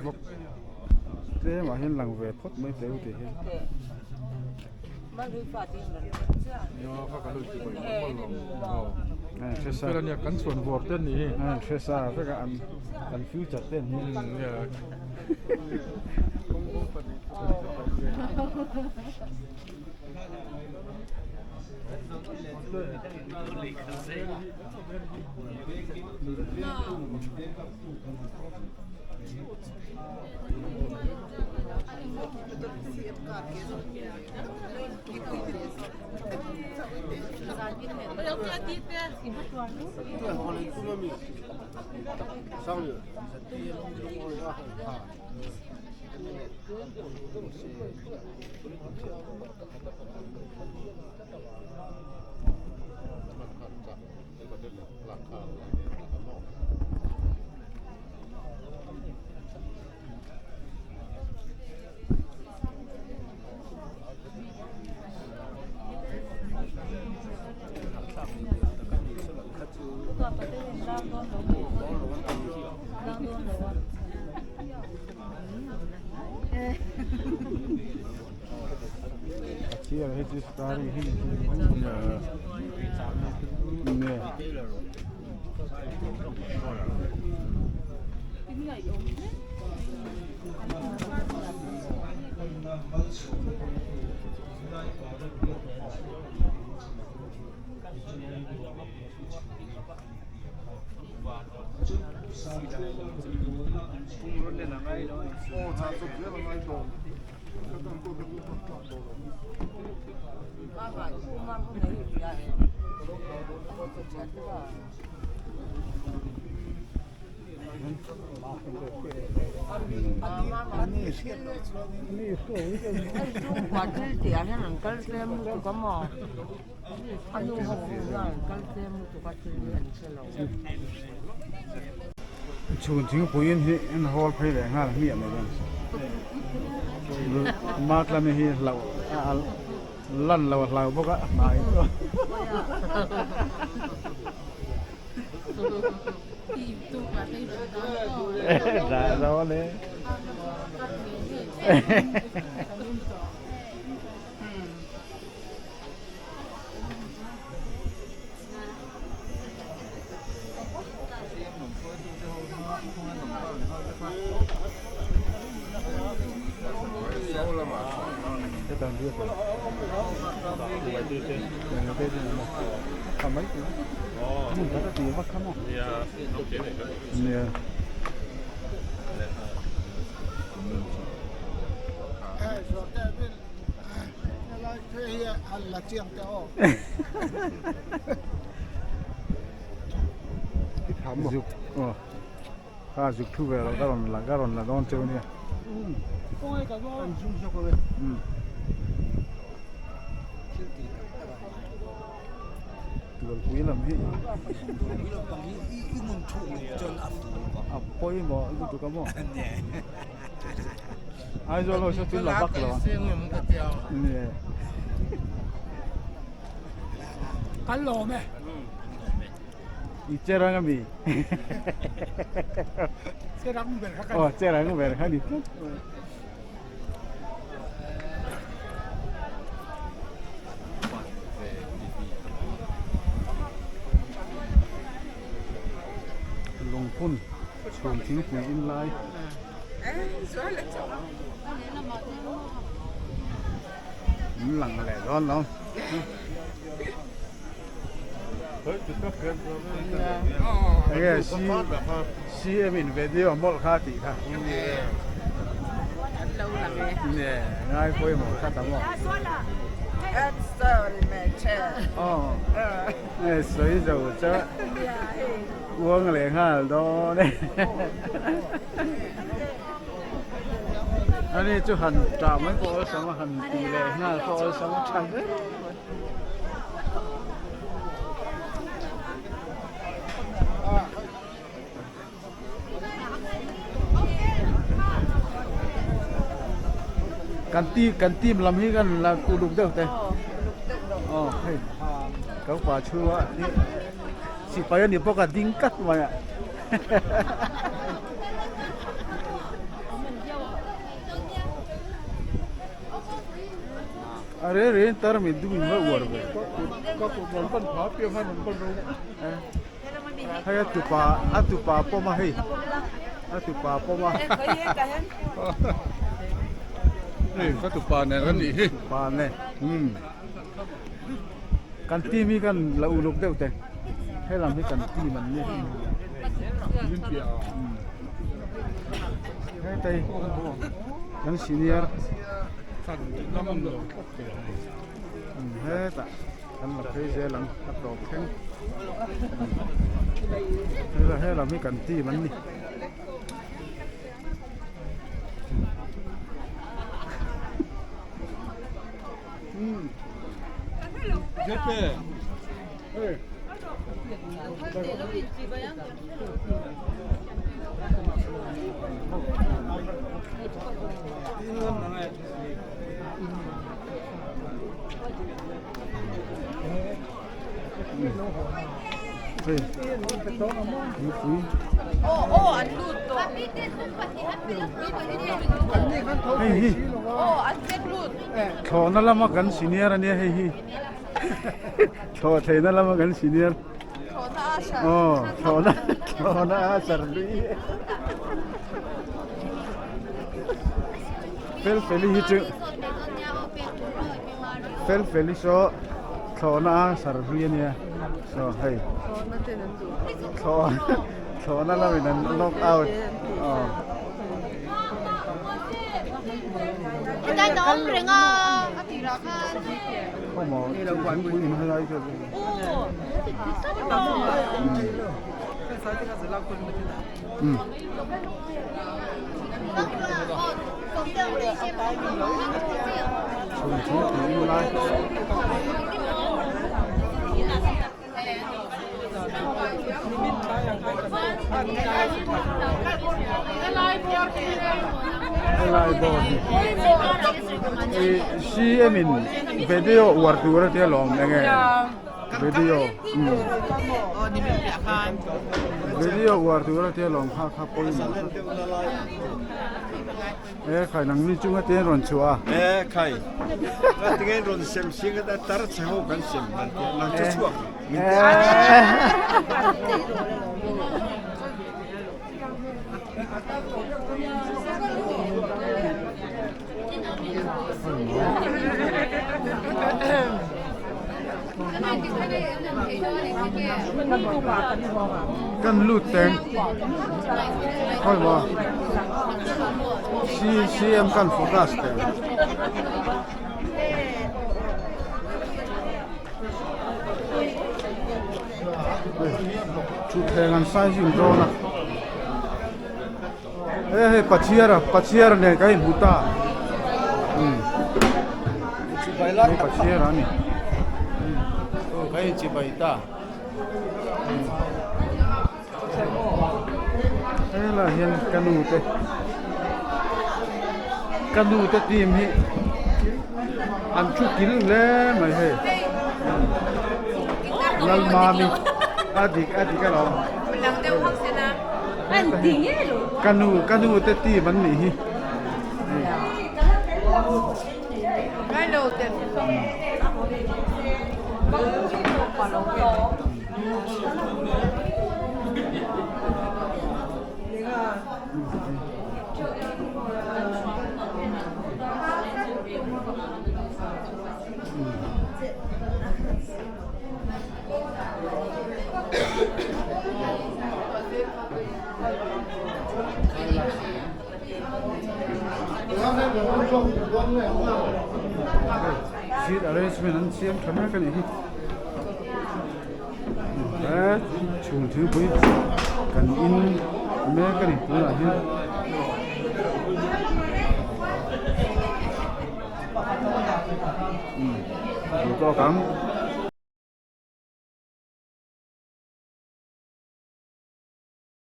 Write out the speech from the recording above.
Bawk tlem ah hian lang ve phawt mai teh u tih hi. Kan chhuan vawr te ni hi. Hre sa vek a an kan future te an ni. A chhiar hi chu starring hi nge. Chhun thingpui in hi an hawl phei leh nghal hmiah mai dawn Matlami hi hlauh a lan lo a hlau bawk a a hnai chu. Dah dawn e. Zuk aw kha zuk thu ve loh ka rawn la ka rawn la dawn cheu nia Tualpui lam hi a pawimawh lutuk a maw Aizawl ho saw chu la vak lo a nge Kan lawm e. I cherang ami? Cherang ber kha ka ni. Aw cherang ber kha ni tlat. Lungphun chhum thingpui in lai. An lang leh dawn lo. Enge CM in video mawlh kha tih kha. Nge ngai pawimawh kha ta maw. Aw sawi zo chu uang leh nghal dawn e. Ani chu han tah mai pawh awlsam a han tih leh nghal pawh awlsam a tha hle mai. Kan ti kan team lam hi kan la uluk deuh te. Aw hei ka upa thu a sipai a ni bawk a ding kat mai a. A re re in tar min dum in va uar ve. Ka kut rawn pan pha piang khan rawn pan ro. Hei a tupa a tupa pawm a hei a tupa pawm a. Hei ka tupa nen kan nih hi. Tupa nen. Kan team hi kan la uluk deuh teh. He lam hi kan team an ni. Hetei kan senior hetah kan la phei zel ang a tawp thleng. He lam hi kan team an ni. Hei hi Thlawhna lama kan senior a nia hei hi thlawh theihna lama kan senior aw thlawhna thlawhna a sar lui fel feli hi chu fel feli saw thlawhna a sar hlui a nia saw hei thlawh thlawhna lamin an knock out aw. Hetlai na awm reng a a tirah khan. Helai board hi CM in video uar tur a tia lawm eng nge video video uar tur a tia lawm kha kha pawimawh E khai nang ni chunga te rawn chhuah a. E khai. Ka tinge rawn sem sing a tar che ho kan sem nan te nang chu chhuak min te. Kan lut teng khawi maw CCM kan focus teng. Thutthleng an sizing dawn a he hei pachiara pachiara nen kan inhmu ta umm hei pachiara a ni aw kan inchibai ta helaiah hian ka nu te ka nu te team hi an thu kil hle mai hei Lalmami a dik a dik alawm ka nu ka nu te team an nih hi. Seat arrangement an siam tha mek a nih hi he chhung thingpui kan in mek a ni tunah hian. Duh tawk ang.